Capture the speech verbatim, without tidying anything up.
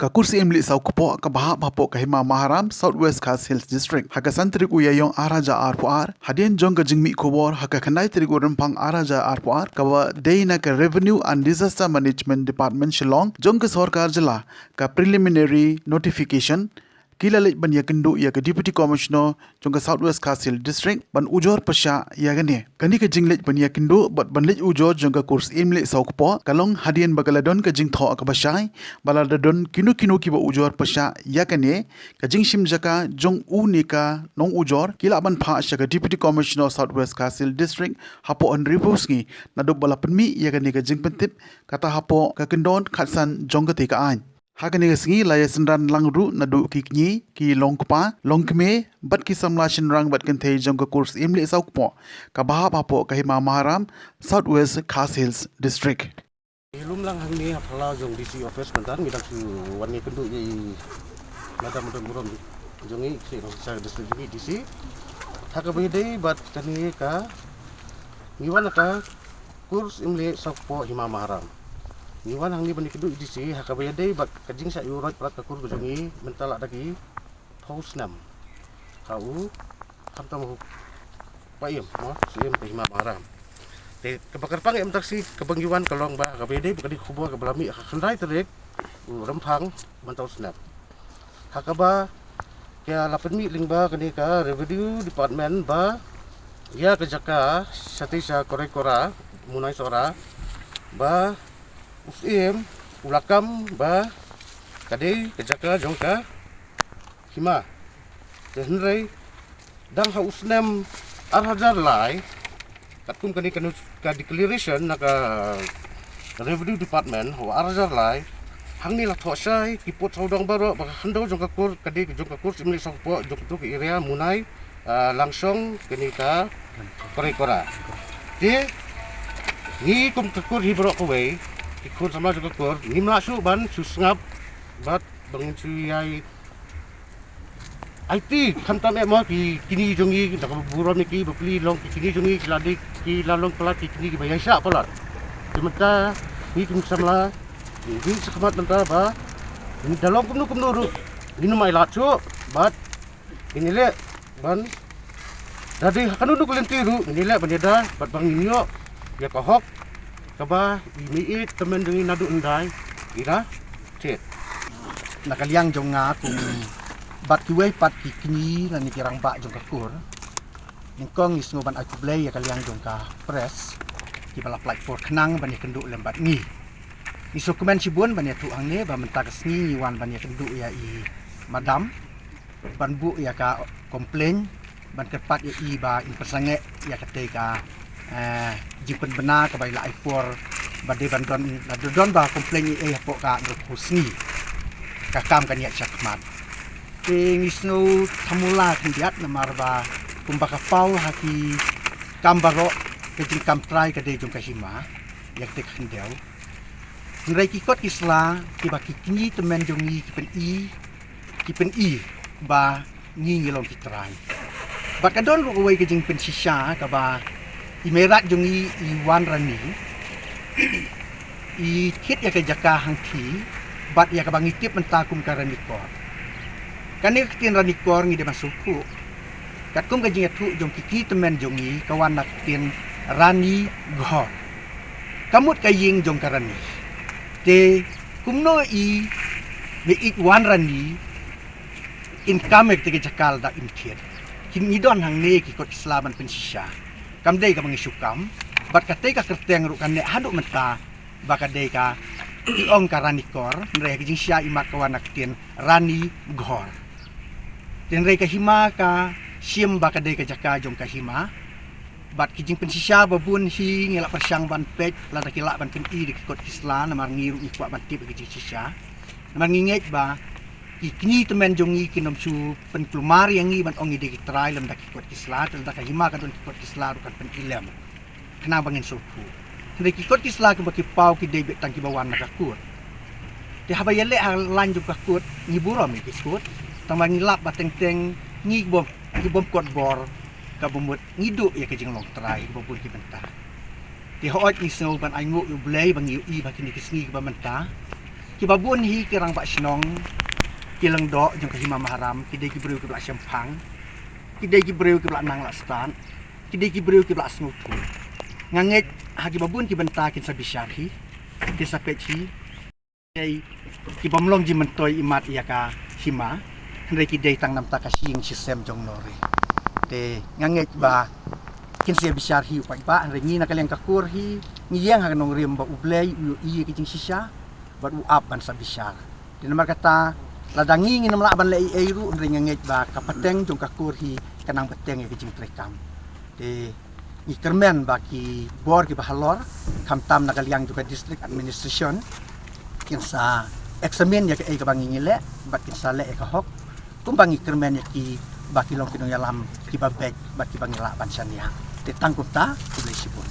Ka Kur Siem Lih Saw Kpoh kaba hap hapoh ka Hima Maharam, South West Khasi Hills District, ha ka san tarik u Ïaïong ar hajar arphew ar, hadien jong ka jingmih khubor ha ka khyndai tarik u Rymphang ar hajar arphew ar, kaba dei na ka Revenue and Disaster Management Department Shillong jong ka sorkar jylla, ka preliminary notification, ki la leit ban ïakynduh ïa ka Deputy Commissioner jong ka South West Khasi Hills District ban ujor pyrshah ïa kane. Kane ka jingleit ban ïakynduh bad ban leit ujor jong ka Kur Siem Lih Saw Kpoh ka long hadien ba ka la don ka jingthoh kaba shai ba lada don kino kino kiba ujor pyrshah ïa kane ka jingshim jaka jong u ne ka nongujor, ki lah ban phah sha ka Deputy Commissioner South West Khasi Hills District hapoh hynriewphew sngi naduh ba la pynmih ïa kane ka jingpyntip, kata hapoh ka kyndon khatsan jong katei ka aiñ. Ha kane ka sngi la ïasynran lang ruh naduh ki kñi, ki longkpa, longkmie bad ki samla shynrang bad kynthei jong ka Kur Siem Lih Saw Kpoh kaba hap hapoh ka Hima Maharam, South West Khasi Hills District. Ngi lum lang hangne ha phyllaw jong D C office mynta, ngi dang shu wan ïakynduh ïa i madam, madam burom jong ngi, sha district jong ngi, D C. Ha kaba ïadei bad kane ka, ngi wan na ka Kur Siem Lih Saw Kpoh Hima Maharam. Ngi wan hangne ban ïakynduh i D C ha kaba ïadei bad ka jingshah ïuh roit palat ka kur ka jong ngi mynta la da ki phew snem. Ha u khamtam u paiem, mo, siem ka Hima Maharam. Te kaba kyrpang em tak si kaba ngi wan ka long ba kaba ïadei bad ka dei khubor kaba la mih ha ka khyndai tarik u Rymphang mynta u snem. Ha kaba ka la pynmih lyngba kane ka Revenue Department ba ïa ka jaka shatei sha Koraikora, Munai Sohra, ba u Syiem u la kam ba ka dei ka jaka jong ka hima. Te hynrei dang ha u snem ar hajar lai, katkum kane ka nu-, ka declaration na ka Revenue Department ha u ar hajar lai, hangne la thoh shai ki pud sawdong baroh ba ka khyndew jong ka kur ka dei jong ka Kur Siem Lih Saw Kpoh jong kato ka area Munai, ah, Langshong, kane ka Koraikora. Te ngi kum ka kur hi baroh kawei, ki khun samla jong ka kur, ngim lah shuh ban shu sngap bad ba ngin shu ïai aiti khamtam eh mo, ki kñi jong ngi, da kaba burom ïa ki bapli long ki kñi jong ngi ki la dei, ki la long palat ki kñi kiba ïaishah palat. Te mynta ngi kum samla ngi shakhmat mynta ba ngi da long kumno kumno ruh ngin ym ailad shuh bad ngin ïaleh ban, da dei ha kano kano ka lynti ruh ngin ïaleh ban ïada bad ba ngin ïoh ïa ka hok kaba i meiieit tymmen jong ngi naduh hyndai i la thied. Na ka liang jong nga kum bad kiwei pat ki kñi lane ki rangbah jong ka kur, nyngkong ngi sngew ban ai khublei ïa ka liang jong ka press kiba la pynlait por khnang ban ïakynduh lem bad ngi. Ngi sngewkmen shibun ban ïathuh hangne ba mynta ka sngi ngi wan ban ïakynduh ïa i madam ban buh ïa ka complain, ban kyrpad ïa i ba in pynsangeh ïa katei ka, eh, jingpynbna kaba i la ai por ba dei ban don, la dei don ba complain ïa i hapoh ka hynriewphew sngi. Ka kam kan ïaid shakhmat. Te ngi sngew thamula khyndiat namar ba kumba ka paw ha ki kam baroh, ka jingkam trai ka dei jong ka hima ïa katei ka khyndew. Hynrei ki kot ki sla kiba ki kñi tymmen jong ngi ki pyni, ki pyni ba ngi ngi long ki trai. Bad ka don ruh kawei ka jingpynshisha kaba i Meirat jong ngi i Wan Rani i thied ïa ka jaka hangthie bad ïa kaba ngi tip mynta kum ka Ranikor. Kane ka ktien Ranikor ngi dei ban sngewthuh katkum ka jingïathuh jong ki kñi tymmen jong ngi ka wan na ka ktien Rani Ghor. Ka mut ka ïing jong ka rani. Te kumno i meiieit Wan Rani in kam ïa katei ka jaka lada im thied. Ki ngi don hangne ki kot ki sla ban pynshisha. Kam dei kaba ngi shu kam. Bad katei ka kyrteng ruh ka neh haduh mynta ba ka dei ka, i ong ka Ranikor, hynrei ha ka jingshisha i mad ka wan na ka ktien Rani Ghor. Te hynrei ka hima ka shim ba ka dei ka jaka jong ka hima. Bad ki jingpynshisha ba bun hi ngi la pyrshang ban peit lada ki lah ban pyni da ki kot ki sla namar ngi ruh ngi kwah ban tip ïa ki jingshisha. Namar ngi ngeit ba ki kñi tymmen jong ngi kin ym shu pynkulmar ïa ngi ban ong ngi dei ki trai lymda ki kot ki sla, te lada ka hima ka don ki kot ki sla ruh kan pyni lem. Khnang ba ngin sngewthuh. Hynrei ki kot ki sla kiba ki paw ki dei beit tang kiba wan na ka kut. Te haba ïaleh ha lain jong ka kut ngi burom ïa ki kut. Tangba ngi lap ba teng teng ngi bym, ngi bym kot bor kaba mut ngi duh ïa ka jinglong trai kaba bun ki bynta. Te hooid ngi sngew ban ainguh ïa U Blei ba ngi ïohi ba kine ki sngi kiba mynta Kiba bun hi ki rangbah shnong, ki lyngdoh jong ka Hima Maharam, ki dei ki briew kiba la shemphang, ki dei ki briew kiba la nang la stad, ki dei ki briew kiba la sngewthuh. Nga ngeit ha kiba bun ki bynta kin sa bishar hi, kin sa peit hi. Ki bym long jingmyntoi imat ïa ka hima, hynrei ki dei tang namar ka shyieng shisem jong U Nongri. Te nga ngeit ba kin sa bishar hi u paidbah, hynrei ngi na ka liang ka kur hi ngi ïeng ha ka nongrim ba U Blei u ïohi ïa ki jingshisha bad u ap ban sa bishar. Te namar kata, lada ngi ngim lah ban leh ei ei ruh, hynrei nga ngeit ba ka pateng jong ka kur hi ka nang bteng ïa ki jingtrei kam. Te ngi kyrmen ba ki bor kiba halor, khamtam na ka liang jong ka district administration, kin sa examine ïa kaei kaba ngi ngi leh bad kin sa leh ïa ka hok, kumba ngi kyrmen ïa kiba ki long ki nongïalam kiba beit bad kiba ngi lah ban shaniah. Te tang kumta, khublei shibun.